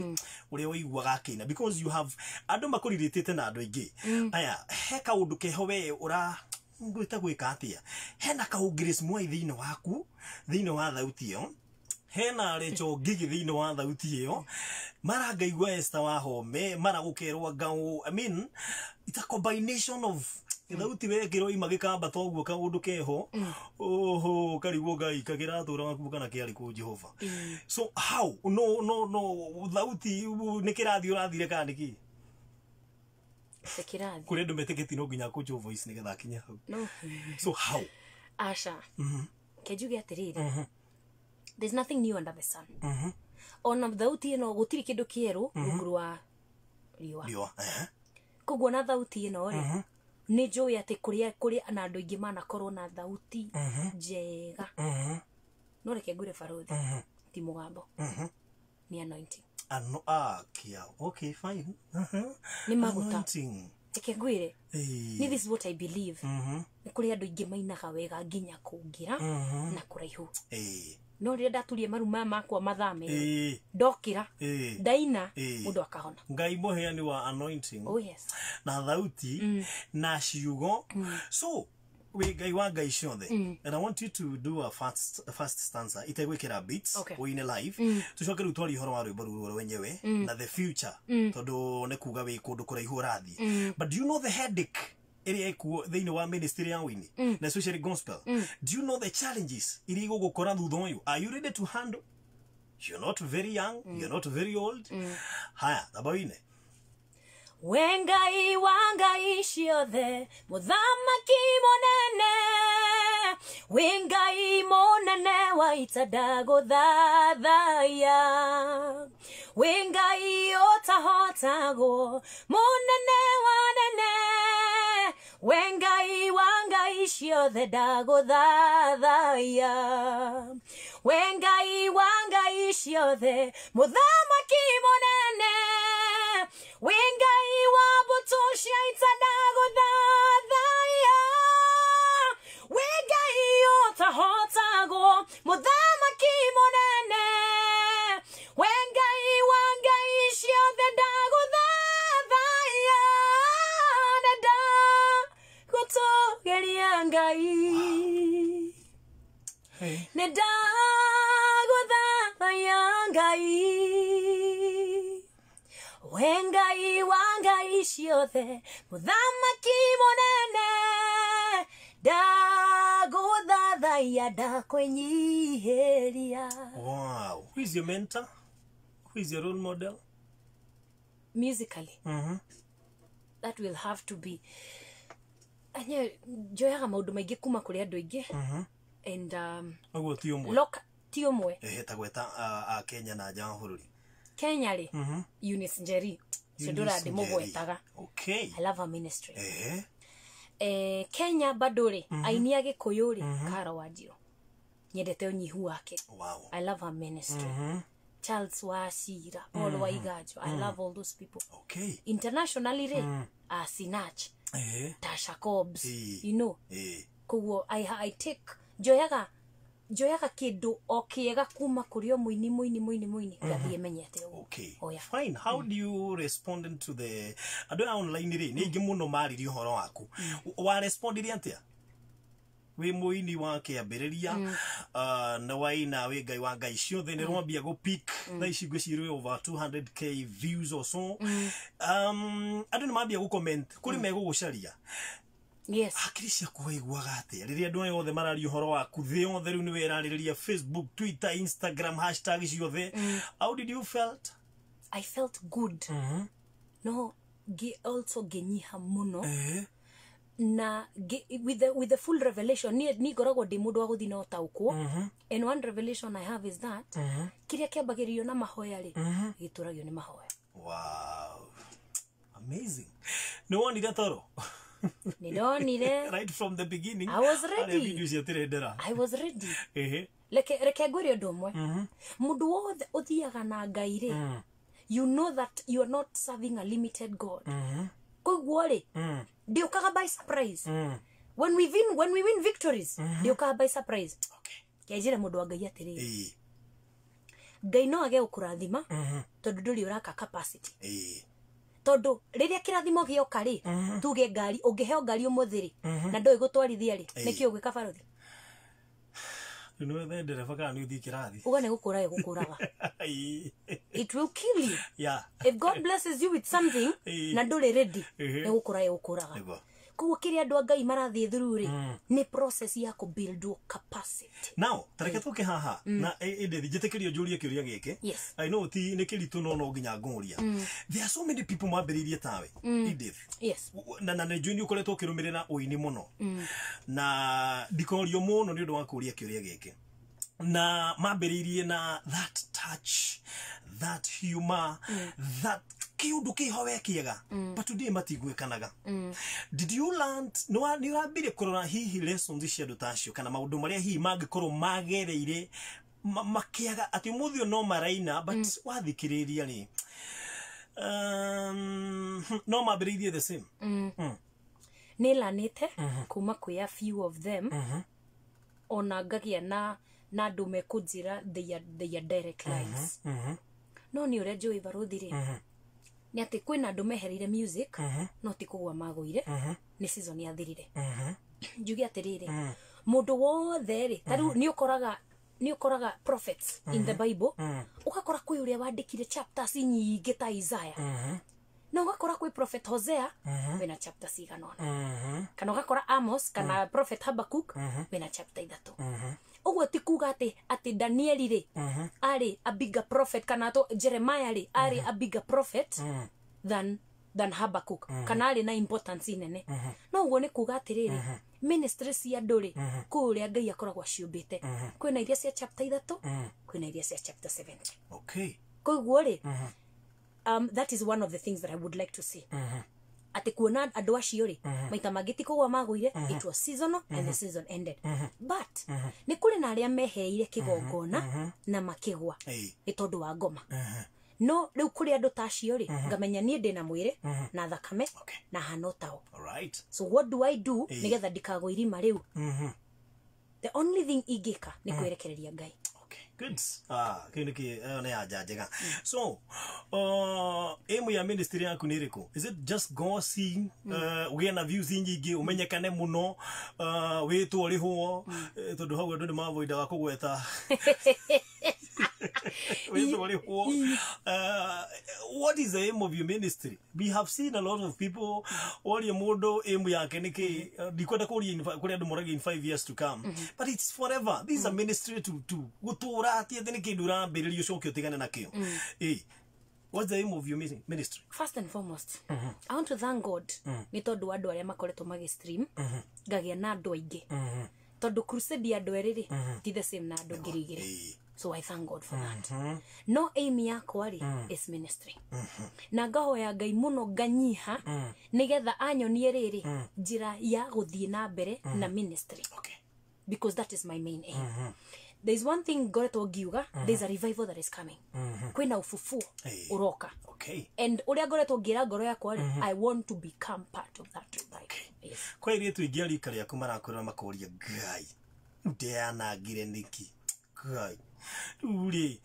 ũrĩa ũiguaga akĩina, because you have andũ makũrirĩtĩte na andũ aingĩ aya. He kaũndũ keho we ũra ngwĩta gwĩka atĩa, hena kaũ Grace Mwai thĩinĩ waku, thĩinĩ wa thauti ĩyo, Hena Rachel Ngigi thĩinĩ wa thauti ĩyo, mara ngaigua Esther Wahome, mara gũkerwo ngau. I mean, it's a combination of thauti wekĩrwo ima gĩkambata ũguo kaũndũ keho oho karigwo ngai kagĩratũra waku kana kĩarĩ kũ Jehova. So how no no no thauti nĩ kĩrathi ũrathire kana nĩkĩ? Te kĩrathi. Kũrĩ andũ metĩkĩtie no nginya kũnjwo voice nĩgetha akinye hau. No. So how? Aca, ke njuge atĩrĩrĩ, there's nothing new under the sun. Ona thauti ĩno gũtirĩ kĩndũ kĩerũ rungu rwa riũa. Riũa. Koguo na thauti ĩno rĩ, nĩ njũĩ atĩ kũrĩa kũrĩ na andũ aingĩ manakorwo na thauti njega, no reke ngwĩre barothi, ti mũgambo, nĩ anointing. Ano ah kia. Okay, fine. Nĩ maguta. Anointing. Reke ngwĩre, Eh. ni this is what I believe. Nĩ kũrĩ andũ aingĩ mainaga wega nginya kũngĩra na kũraihu, no rĩrĩa ndaturie maru maya makwa mathame, ndokĩra, ndaina, mũndũ akahona. Ngai mũheani wa anointing Oh yes. na thauti na ciugo. So wĩ Ngai wa ngai ciothe, and I want you to do a fast stanza itegwĩkĩra beats. Ũine live, tũcoke rĩu twarie ũhoro wa rwĩmbo rũu rwenyewe na the future, tondũ nĩ kuga wĩ kũndũ kũraihu ũrathiĩ. But do you know the headache ĩrĩa ĩkuo thĩinĩ wa ministry ya wĩini, na especially gospel? Do you know the challenges iria igũgũkora thutha ũyũ? Are you ready to handle? You're not very young, you're not very old. Haya, thamba wine. We Ngai wa ngai ciothe, mũthamaki mũnene, wĩ Ngai mũnene wa ita, ndagũthathaya. Wĩ Ngai ũtahotagwo, mũnene wa nene, we Ngai wa ngai ciothe, ndagũthathaya. We Ngai wa ngai ciothe, mũthamaki mũnene, wĩ Ngai wa mbũtũ cia ita, ndagũthathaya. Wĩ Ngai ũtahotagwo, mũthamaki mũnene, we Ngai wa ngai ciothe, ndagũthathaya, na ndagũtũgĩria Ngai. Hey. Nĩ ndagũthathaya Ngai, we Ngai wa ngai ciothe, mũthamaki mũnene, ndagũthathaya, ndakwĩnyihĩria. Wow. Who is your mentor? Who is your role model? Musically, that will have to be anye njoyaga maũndũ maingĩ kuma kũrĩ andũ aingĩ and Ũguo ti ũmwe. Look, ti ũmwe. Ehe, ta gweta a Kenya na nja wa bũrũri. Kenya rĩ, Eunice Njeri ũcio ndũra ndĩmũgwetaga. I love her ministry. Kenya bado rĩ, aini a Gĩkũyũ rĩ, Karo Wanjirũ, nyendete ũnyihu wake. I love her ministry. Charles Wachira, Paul Waiganjo, I love all those people. Internationally rĩ, Sinach, Tasha Cobbs. Koguo I take njoyaga kĩndũ o kĩega kuma kũrĩ o mũini mũini mũini mũini, ngathiĩ menyete ũguo. Oh, yeah. Fine. How do you respond to the andũ aya online rĩ? Nĩ aingĩ mũno maririe ũhoro waku. Wa respondire atĩa? Wĩ mũini wa kĩambĩrĩria, na waina wĩ Ngai wa ngai ciothe, nĩ rwambia gũ peak thaa ici ngwĩciria over 200K views or so. Andũ nĩ mambia gũ comment, kũrĩ megũgũcaria. Hakiri ciaku waiguaga atĩa rĩrĩa andũ aya othe mararia ũhoro waku thĩ yothe? Rĩu nĩwe ĩrarĩrĩria Facebook, Twitter, Instagram, hashtag ciothe. How did you felt? I felt good, no also ngĩnyiha mũno na with the full revelation. Niĩ ngoragwo ndĩ mũndũ wa gũthiĩ na ũtaũkwo, and one revelation I have is that kĩrĩa kĩambagĩrĩrio na mahoya rĩ, gĩtũragio nĩ mahoya. Wow, amazing. Nĩ wonire toro? Nĩ ndonire. Right from the beginning. I was ready. Harĩa video ciatirendera. I was ready. Reke ngwĩre ũndũ ũmwe, mũndũ wothe ũthiaga na Ngai rĩ, you know that you are not serving a limited God. Koguo rĩ, ndĩũkaga by surprise. When we win victories, ndĩũkaga by surprise. Kenjĩre mũndũ wa Ngai atĩrĩrĩ, Ngai no age gũkũrathima tondũ ndũrĩ ũraka capacity, tondũ rĩrĩa kĩrathimo gĩoka rĩ, tuge ngari, ũngĩheo ngari ũmũthĩ rĩ, na ndũĩ gũtwarithia rĩ, nĩkĩ ũgwĩka, barothi? Rĩu nĩ wethe ndereba kana nĩ ũthiĩ kĩrathi. Uga nĩ gũkũra ĩgũkũraga. It will kill you. If God blesses you with something na ndũrĩ ready, nĩ gũkũra ĩgũkũraga. Nĩguo. Koguo kĩrĩa andũ a Ngai marathiĩ through rĩ, nĩ process ya kũ build capacity. Now tareke tũke haha na ĩndĩ njĩtĩkĩrio njũrie kĩũria gĩkĩ. Yes. I know ti nĩ kĩritũ no no nginya ngũria. There are so many people mambĩrĩirie tawe, Edith. Yes. Na nĩ njũĩ nĩ ũkoretwo ũkĩrũmĩrĩra ũini mũno, na ndikorio mũno nĩ ũndũ wa kũria kĩũria gĩkĩ, na mambĩrĩirie na that touch, that humor, that kĩũndũ kĩho we kĩega, but today matiguĩkanaga. Did you learn, nĩ ũrambire kũrora hihi lessons cia andũ ta acio kana maũndũ marĩa hihi mangĩkorwo magereire makĩaga atĩ ũmũthĩ ũyũ no maraina, but wathikĩrĩria rĩ, no mambĩrĩirie the same? Nĩ lanĩte kuma kwĩ a few of them, ona ngagĩa na andũ mekũnjĩra they are direct lines. No nĩ ũrĩa njũĩ barũthi rĩ, nĩ atĩ kwĩna andũ mehereire music, no ti kũgwa magũire, nĩ season yathirire. Njuge atĩrĩrĩ, mũndũ wothe rĩ, ta rĩu nĩ ũkoraga prophets in the Bible, ũgakora kwĩ ũrĩa wandĩkire chapters nyingĩ ta Isaiah, na ũgakora kwĩ prophet Hosea wĩna chapter cigana ũna, kana ũgakora Amos kana prophet Habakkuk wĩna chapter 3. Ũguo ti kuga atĩ Danieli rĩ arĩ a bigger prophet, kana to Jeremiah rĩ arĩ a bigger prophet than Habakkuk, kana arĩ na importance nene. No ũguo nĩ kuga atĩrĩrĩ, ministry cia andũ rĩ, kũu ũrĩa Ngai akoragwo aciũmbĩte, kwĩna iria cia chapter 3, kwĩna iria cia chapter 7. Koguo rĩ, that is one of the things that I would like to say. Atĩ kuona andũ acio rĩ, maita mangĩ ti kũgwa magũire, it was seasonal and the season ended. But nĩ kũrĩ na arĩa meheire kĩgongona na makĩgwa nĩ tondũ wa ngoma. No rĩu kũrĩ andũ ta acio rĩ, ngamenya niĩ ndĩna mwĩrĩ na thakame na hana tao. All right. So what do I do nĩgetha ndikagwe irima rĩu? The only thing ingĩka nĩ kwĩrekereria Ngai. Okay, good. Ah, kĩu nĩkĩ ĩyo nĩ anja njega. So, aim ya ministry yaku nĩ ĩrĩkũ? Is it just go sing, ũgĩe na views nyingĩ, ũmenyekane mũno, wĩtwo ũrĩhwo, tondũ hau andũ nĩ mavoidaga kũgweta wĩtwo ũrĩhwo. What is the aim of your ministry? We have seen a lot of people worie mũndũ aim yake nĩ kĩ, ndikwenda kũria kũrĩ andũ moragia in 5 years to come, but it's forever. This is a ministry to gũtũra, ti atĩ nĩ kĩndũ ũrambĩrĩria ũcoke ũtigane nakĩo. What's the aim of your ministry? First and foremost, I want to thank God nĩ tondũ wa andũ arĩa makoretwo magĩ-stream, ngagĩa na andũ aingĩ, tondũ crusade ya andũ erĩ rĩ ti the same na andũ 2,000. So I thank God for that. No aim yakwa rĩ is ministry, na ngahoya Ngai mũno, nganyiha nĩgetha anyonie rĩrĩ njĩra ya gũthiĩ na mbere na ministry, because that is my main aim. There is one thing ngoretwo ngiuga, there is a revival that is coming. Kwĩna ũfufuo ũroka. And ũrĩa ngoretwo ngĩra ngoro yakwa rĩ, I want to become part of that revival. Yes. Kwa airĩtu aingĩ a rika rĩaku marakwĩra makoria, Ngai, ndeanangire nĩkĩ? Ngai, rĩu rĩ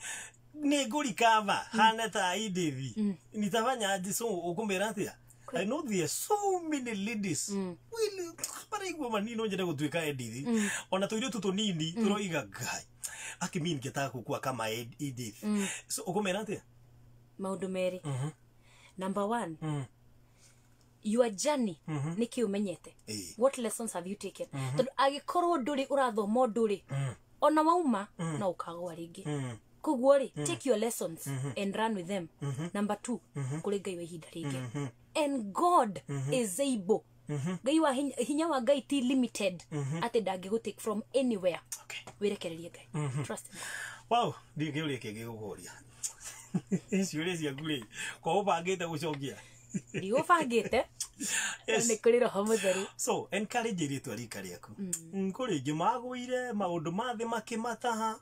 nĩ ngũrikava hane ta Edith, nitafanya aje? So ũkũmĩra atĩa? I know there are so many ladies will maraigua manini nyende gũtuĩka Edith, ona tũirĩtu tũnini tũroiga, Ngai, akimi ningĩtaka gũkua kama Edith. So ũkũmĩra atĩa? Maũndũ merĩ. Number one, your journey, nĩ kĩ ũmenyete? What lessons have you taken? Tondũ angĩkorwo ndũrĩ ũrathoma ũndũ rĩ, ona wauma no ũkagwa rĩngĩ. Koguo rĩ, take your lessons and run with them. Number two, kũrĩ Ngai wa ihinda rĩngĩ, and God is able. Ngai wa hinya wa Ngai ti limited atĩ ndangĩgũ take from anywhere. Wĩrekererie Ngai, trust him. Wow, ndiĩ kĩũria kĩngĩ gũkũria. Ciũria ciaku rĩ, kwa ũbangĩte gũcokia? Ndigũbangĩte. Yes. Nĩ kũrĩ Roho Mũtheru. So encourage airĩtu a rika rĩaku. Kũrĩ ingĩ magũire maũndũ ma thĩ makĩmataha.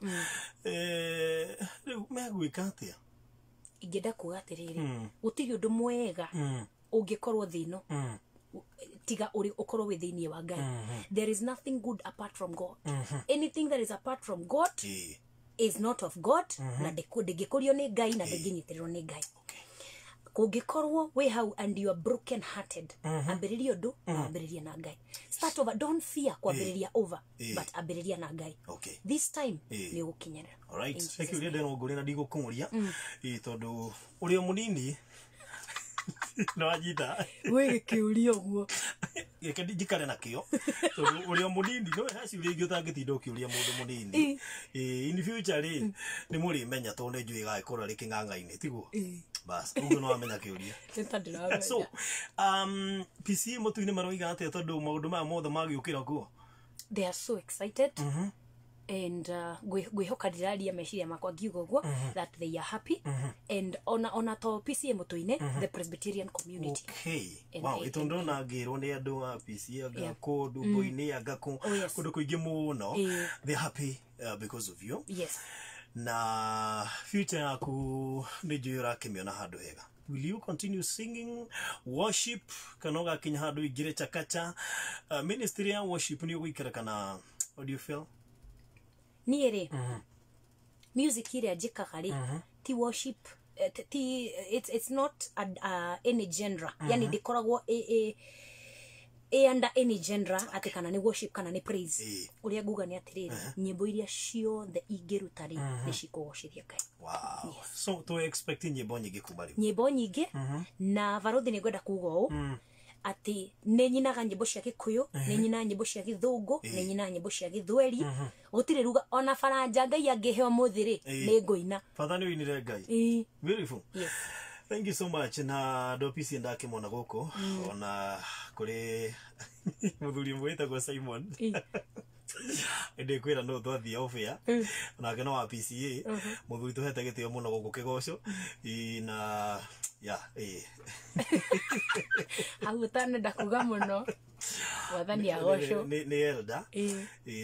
Rĩu megwĩka atĩa? Ingĩenda kuga atĩrĩrĩ, gũtirĩ ũndũ mwega ũngĩkorwo thĩ ĩno tiga ũrĩ ũkorwo wĩ thĩinĩ wa Ngai. There is nothing good apart from God. Anything that is apart from God is not of God, na ndĩngĩkũrio nĩ Ngai na ndĩngĩnyitĩrĩrwo nĩ Ngai. Kũngĩkorwo wĩ hau and you are broken hearted, ambĩrĩria ũndũ na wambĩrĩrie na Ngai. Start over, don't fear kwambĩrĩria over, but ambĩrĩria na Ngai. This time nĩ ũgũkinyĩra. Alright, reke ũrĩa ndĩrona ngũrĩ na ndigũkũria ĩ tondũ ũrĩ o mũnini no wanyita. Wĩ gĩkĩũria ũguo. Reke njikare nakĩo tondũ ũrĩ o mũnini no he ciũria ingĩ ũtangĩtinda ũkĩũria mũndũ mũnini. Ĩ in future rĩ nĩ mũrĩmenya tondũ nĩ njũĩ gagĩkorwo rĩ kĩng'ang'a-inĩ tiguo. Bas ũguo no wamenya kĩũria. So PCA mũtu-inĩ maroiga atĩa tondũ maũndũ maya mothe magĩũkĩra kuo? They are so excited. And ngwihoka ndiraria meciria makwa ngiuga ũguo that they are happy. And ona to PCA mũtũ-inĩ, the Presbyterian community. Okay. Wow, ito ndona ngĩrwo nĩ andũ a PCA anga kũndũ mboinĩ anga kũndũ kũingĩ mũno. They are happy because of you. Yes. Na future yaku nĩ njũĩ ũrakĩmĩona handũ hega. Will you continue singing worship kana ũgakinya handũ ingĩre chakacha? Ministry ya worship nĩ ũgũikara kana what do you feel? Niĩ rĩ, music ĩrĩa njĩkaga rĩ, ti worship, ti it's not any genre. Yani ndĩkoragwo ĩ under any genre atĩ kana nĩ worship kana nĩ praise. Ũrĩa nguga nĩ atĩrĩrĩ, nyĩmbo iria ciothe ingĩruta rĩ, nĩ cikũgocithia Ngai. Wow. So to expect nyĩmbo nyingĩ kuma rĩu. Nyĩmbo nyingĩ na barothi nĩ ngwenda kuga ũũ atĩ nĩ nyinaga nyĩmbo cia Gĩkũyũ, nĩ nyinaga nyĩmbo cia Gĩthũngũ, nĩ nyinaga nyĩmbo cia Gĩthweri. Gũtirĩ ruga ona Faranja Ngai angĩhe ũmũthĩ rĩ, nĩ ngũina. Father nĩ ũinire Ngai. Beautiful. Yes. Thank you so much. Na andũ a PCA ndakĩmona gũkũ ona kũrĩ mũthuri ũmwe wĩtagwo Simon. Ndĩkwĩra no twathiĩ off air. Onake no wa PCA mũthuri tũhete gĩtĩo mũno gũkũ Kĩgoco. Na ya hau ũtanenda kuga mũno wathani agocwo nĩ elder.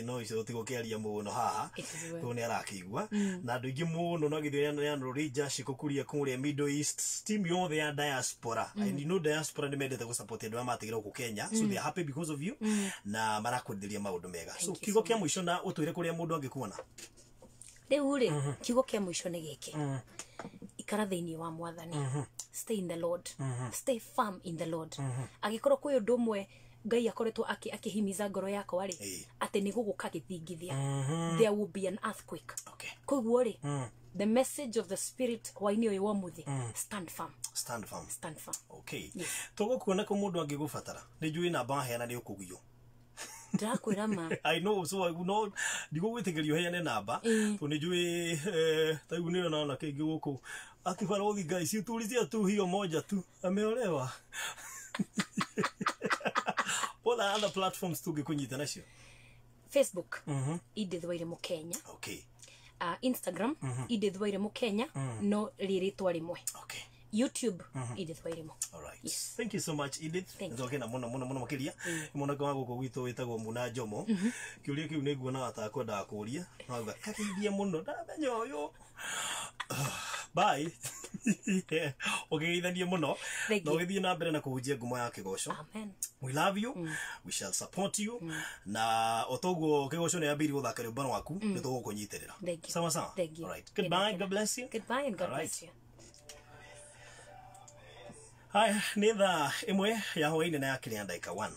No icio tũtigũkĩaria mũno haha tondũ nĩ arakĩigua na andũ aingĩ mũno no gĩthiĩ nĩ andũ Rangers cikũkuria kũrĩa Middle East team yothe ya diaspora. And you know diaspora nĩ mendete gũsupport andũ arĩa matigire gũkũ Kenya, so they are happy because of you na marakwenderia maũndũ mega. So kiugo kĩa mũico na ũtwĩre kũrĩa mũndũ angĩkuona. Rĩu rĩ, kiugo kĩa mũico nĩ gĩkĩ. Ikara thĩinĩ wa Mwathani. Stay in the Lord. Stay firm in the Lord. Angĩkorwo kwĩ ũndũ ũmwe Ngai akoretwo akĩhimiza ngoro yakwa rĩ, atĩ nĩ gũgũka gĩthingithia. There will be an earthquake. Koguo rĩ, the message of the spirit hwainĩ ũyũ wa ũmũthĩ, stand firm. Stand firm. Stand firm. Okay. Tũgũkuona kũ mũndũ angĩgũbatara. Nĩ njũĩ namba waheana nĩ ũkũgio. Ndĩrakwĩra ma. I know, so I will not ndigũgwĩtĩkĩria ũheane namba tondũ nĩ njũĩ ta rĩu nĩyo naona kĩngĩ gũkũ ati barothi Ngai si tuulizia tu hiyo moja tu ameolewa. What are other platforms tũngĩkũnyita nacio? Facebook, Edith Wairimu Kenya. Okay. Instagram, Edith Wairimu Kenya, no rĩrĩtwa rĩmwe. Okay. YouTube, Edith Wairimu. All right. Yes. Thank you so much, Edith. Ndoke na muno muno muno makiria. Mwanake wa gũkũ gwitũ wĩtagwo Muna Njomo. Kĩũria kĩu nĩ nguonaga ta kwendaga kũũria. No auga kageithie mũno ndamenya ũyũ. Bye. Ũkĩgeithanie mũno. Na ũgĩthiĩ na mbere na kũhunjia ngumo ya Kĩgoco. Amen. We love you. We shall support you. Na o toguo Kĩgoco nĩ yambĩrĩirie gũthaka rwĩmbo rwaku nĩ tũgũkũnyitĩrĩra. Sawa sawa. Thank you. All right. Goodbye. God bless you. Goodbye and God bless you. Haya, nĩ thaa ĩmwe ya hwaĩ-inĩ na yakinya ndagĩka 1.